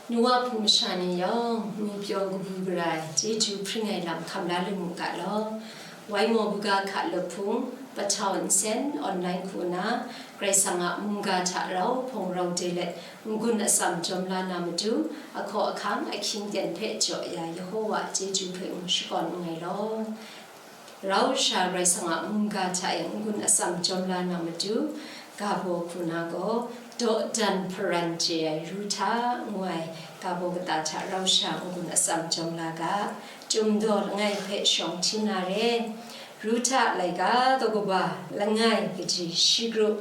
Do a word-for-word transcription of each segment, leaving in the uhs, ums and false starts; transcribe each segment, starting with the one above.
Nu wa hpung masha ni yawng, ngwi pyaw kabu gara ai chyeju hpring ai lam hkam la lu mu ga law. Wai maw buga hka lup hpung, patau nsen, online hku na, Karai Kasang a mungga hta rau hpawng rau de let, n-gun atsam jawm la na matu, ahkaw ahkang ahkying ten hpe jaw ya Yehowa a chyeju hpe n shakawn nngai law. Rau sha Karai Kasang a mungga hta e n-gun atsam jawm la na matu, ga baw hku na gaw, dawdan hparan chye ai Ruhta ngu ai ga baw kata hta rau sha n-gun atsam jawm la ga, Chyum daw langai hpe shawng hti na re. Ruhta laika daw kaba langai kaji shi kru.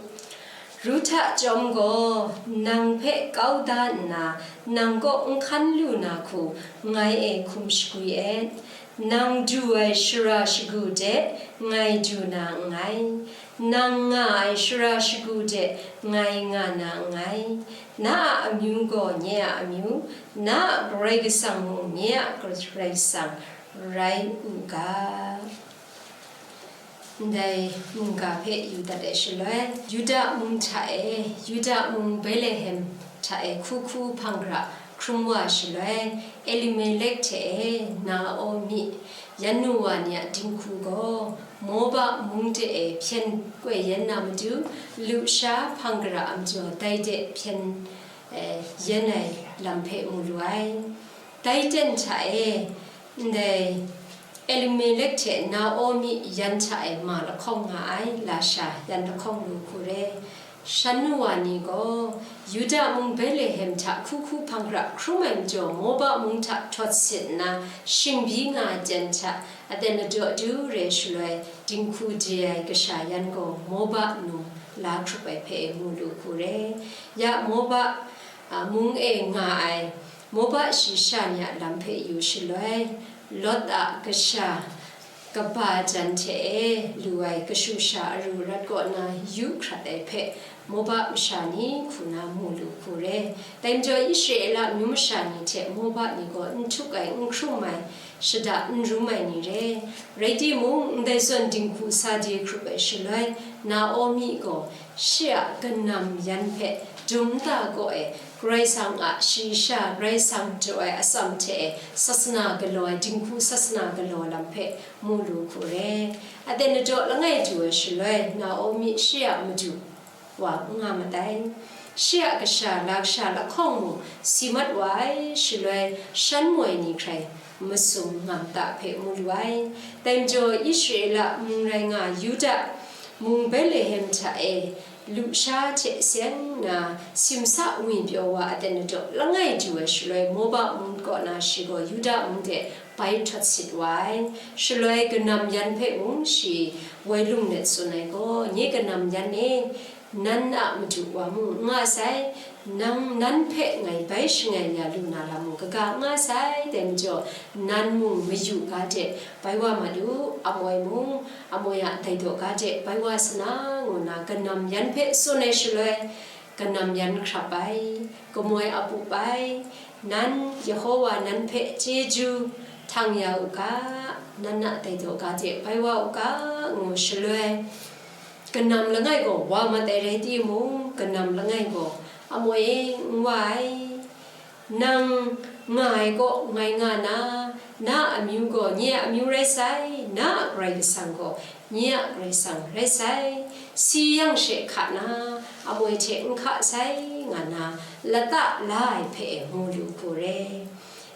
Ruhta chyawm gaw, nang hpe kau da nna, nang kaw n hkan lu na hku, ngai e hkum shagwi et. Nang du ai shara shagu de ngai du na nngai, nang nga ai shara shagu de ngai nga na nngai. Na a amyu gaw nye a amyu, na a Karai Kasang mung nye a Karai Kasang rai u ga. Ndai mungga hpe yu dat ai shaloi, Yuda mung hta e, Yuda mung Betlehem hta e hku hku hpang gara hkrum wa shaloi, Elimelek hte e Naomi yan nu wa ni a dinghku gaw, Moba mung de e hpyen koi yan na matu, lusha hpang gara a majaw dai de hpyen, eh, yan ai lam hpe mu lu ai. Dai ten hta e, ndai Elimelek hte Naomi yan hta e ma lahkawng nga ai lasha yan lahkawng lu hku re. Shan nu wa ni gaw, Yuda mung Betlehem hta hku hku hpang gara hkrum ai majaw, Moba mung hta htawt sit nna, shingbi nga ai ten hta, aten ladaw du re shaloi, dinghku de ai kasha yan gaw Moba num la hkrup ai hpe mu lu hku re. Ya Moba, a, mung e nga ai Moba shayi sha ni a lam hpe yu shaloi, Lot a kasha kaba jan hte e lu ai kashu sha aru rat kaw na yu hkrat ai hpe Moba masha ni hku na mu lu hku re. Dai majaw Israela amyu masha ni hte Moba ni gaw n htuk ai, n hkrum ai, shada n rum ai ni re. Rai timung, ndai zawn dinghku sa de hkrup ai shaloi, Naomi gaw shi a kanam yan hpe dum nta kaw e, Karai Kasang a shayi sha, Karai Kasang jaw ai atsam hte e, sasana galaw ai, dinghku sasana galaw lam hpe mu lu hku re. Aten ladaw langai du ai shaloi, Naomi shi a madu wa n nga mat ai. Shi a kasha, la kasha lahkawng mung si mat wa ai shaloi, shan moi ni hkrai masum ngam ta hpe mu lu ai. Dai majaw, Israela mung rai nga Yuda mung Betlehem hta e lusha hte seng na simsa ngwi pyaw wa aten ladaw langai du ai shaloi, Moba mung kaw na shi gaw Yuda mung de bai htawt sit wa ai. Shaloi kanam yan hpe mung shi woi lung let tsun ai gaw, nye kanam yan e, nan a madu wa mung n nga sai, nang nan hpe ngai bai shangai ya lu na lam mung kaga n nga sai, dai majaw, nan mung mayu ga de bai wa mat u, amoi mung, amoi a dai daw ga de bai wa sa na, ngu na kanam yan hpe tsun ai shaloi, kanam yan hkrap ai, kamoi a pup ai, nan Yehowa nan hpe chyeju htang ya u ga, nan a dai daw ga de bai wa u ga, ngu shaloi, kanam langai gaw wa mat ai rai timung, kanam langai gaw, amoi e, n wa ai. Nang nga ai kaw ngai nga na, na a amyu gaw nye a amyu rai sai, na a Karai Kasang gaw nye a Karai Kasang rai sai, si yang she hka na, amoi hte n hka sai, nga na, lata la ai hpe e mu lu hku re.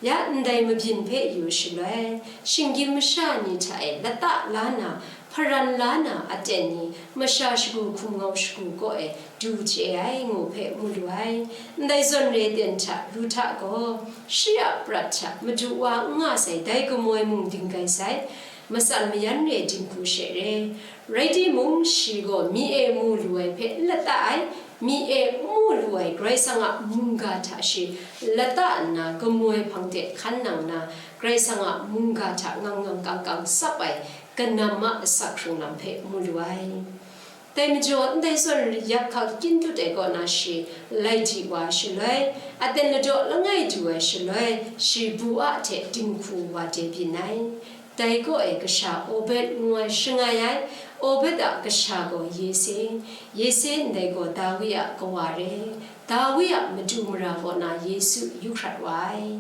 Ya ndai mabyin hpe yu shaloi, shinggyim masha ni hta e lata la na, hparan la na aten ni, masha shagu hkum ngau shagu kaw e du chye ai ngu hpe mu lu ai. Ndai zawn re ten hta Ruhta gaw, shi a prat hta madu wa n nga sai, dai kamoi mung dinggai sai, matsan mayan re dinghku she re. Rai timung, shi gaw mi e mu lu ai hpe n lata ai, mi e n mu lu ai Karai Kasang a mungga hta shi lata nna, kamoi hpang de hkan nang na, Karai Kasang a mungga hta ngang ngang kang kang tsap ai kanam a asak hkrung lam hpe mu lu ai. Dai majaw, ndai zawn yak hkak kyin dut ai kaw na shi lai di wa shaloi, aten ladaw langai du ai shaloi, shi bu a hte dinghku wa de byin ai. Dai kaw e kasha Obed ngu ai shangai ai, Obed a kasha gaw Yese, Yese ndai gaw Dawi a kawa re, Dawi a matu mara kaw na Yesu yu hkrat wa ai.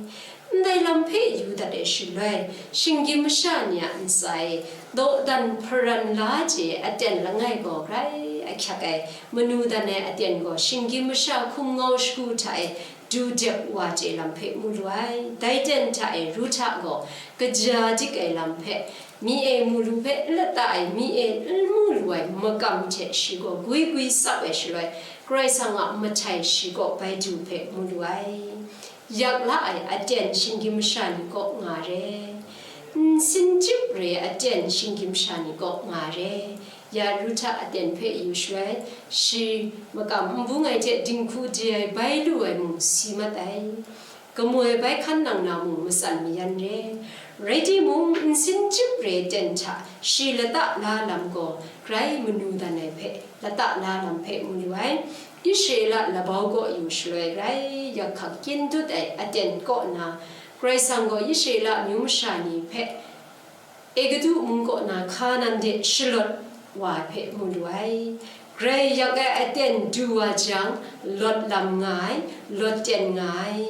Ndai lam hpe yu dat ai shaloi, shinggyim masha ni a ntsa e dawdan hparan la chye ai aten langai gaw grai ahkyak ai, manu dan ai aten gaw shinggyim masha hkum ngau shagu hta e du dep wa chye lam hpe mu lu ai. Dai ten hta e Ruhta gaw kaja dik ai lam hpe, mi e mu lu hpe n lata ai, mi e n mu lu ai makam hte shi gaw gwi gwi tsap ai shaloi, Karai Kasang a mahtai shi kaw bai du hpe mu lu ai. Yak la ai aten shinggyim masha ni kaw nga re, nsin chyip re aten shinggyim masha ni kaw nga re. Ya Ruhta aten hpe yu shaloi, shi makam n bung ai hte dinghku de ai bai lu ai mung si mat ai. Gamu ai bai hkan nang na mung matsan mayan re. Rai timung, nsin chyip re aten hta shi lata la lam gaw grai manu dan ai hpe, lata la lam hpe mu lu ai. Israela labau kaw yu shaloi rai, yak hkak kyin dut ai aten kaw na, Karai Kasang gaw Israela amyu masha ni hpe Egutu mung kaw na Hkanan de shalawt wa ai hpe mu lu ai. Grai yak ai aten du wa jang, lawt lam nga ai, lawt ten nga ai.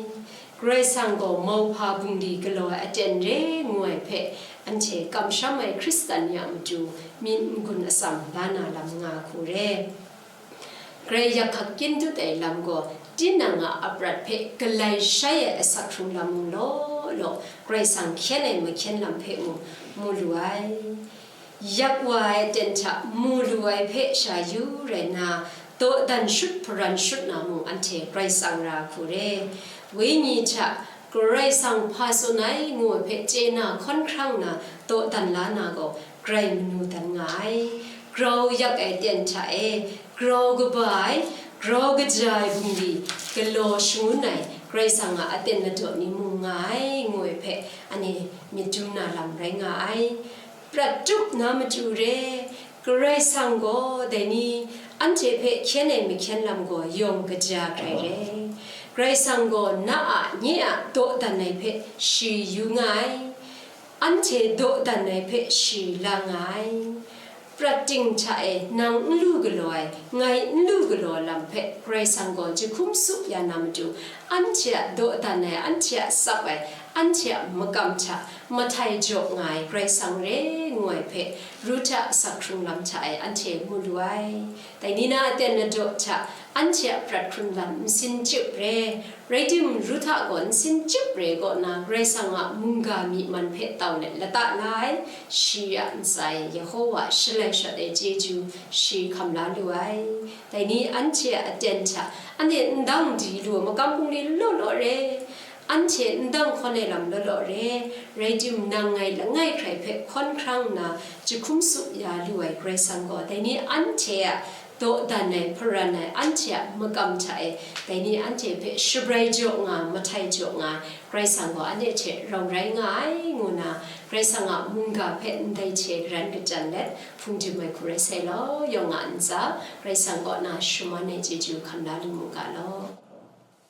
Karai Kasang gaw mauhpa bungli galaw ai aten re ngu ai hpe, anhte kamsham ai Hkristan ni a matu myit n-gun atsam la na lam nga hku re. Grai yak hkak kyin dut ai lam gaw, tinang a aprat hpe galai shai ai asak hkrung lam mung law law, Karai Kasang hkyen ai mahkyen lam hpe mung mu lu ai. Yak wa ai aten hta mu lu ai hpe sha yu rai nna, dawdan shut hparan shut na mung anhte grai tsang ra hku re. Wenyi hta Karai Kasang hpa tsun ai ngu ai hpe chye na hkawn hkrang na dawdan la na gaw, grai manu dan nga ai. Grau yak ai aten hta e, grau kaba ai, grau kaja ai bungli galaw shangun ai Karai Kasang a aten ladaw ni mung nga ai, ngu ai hpe, anhte myit dum na lam rai nga ai. Prat tup na matu re, Karai Kasang gaw dai ni anhte hpe hkyen ai mahkyen lam gaw yawng kaja hkrai re. Karai Kasang gaw na a, nye a dawdan ai hpe shi yu nga ai. Anhte dawdan ai hpe shi la nga ai. Prat ting hta e nang n lu galaw ai, ngai n lu galaw lam hpe Karai Kasang gaw jahkum tsup ya na matu, anhte a dawdan ai, anhte a tsap ai, anhte a makam hta mahtai jaw nga ai Karai Kasang re ngu ai hpe, Ruhta asak hkrung lam hta e anhte mu lu ai. Dai ni na aten ladaw hta anhte a prat hkrun lam nsin chyip re, rai timung, Ruhta gaw nsin chyip re kaw na Karai Kasang a mungga myi man hpe tau let lata la ai, shi a ntsa e Yehowa shalai shat ai chyeju shi hkam la lu ai. Dai ni anhte a aten hta anhte ndang di lu ai makam bungli law law re, anhte ndang hkawn ai lam law law re, rai timung, nang ngai langai hkrai hpe hkawn hkrang nna jahkum tsup ya lu ai Karai Kasang gaw, dai ni anhte a dawdan ai, hparan ai, anhte a makam hta e, dai ni anhte hpe shabrai jaw nga, mahtai jaw nga, Karai Kasang gaw anhte hte rau rai nga ai, ngu nna, Karai Kasang a mungga hpe ndai hte garan kachyan let, hpung dim ai hku rai sai law, yawng a ntsa, Karai Kasang kaw na shaman ai chyeju hkam la lu mu ga law.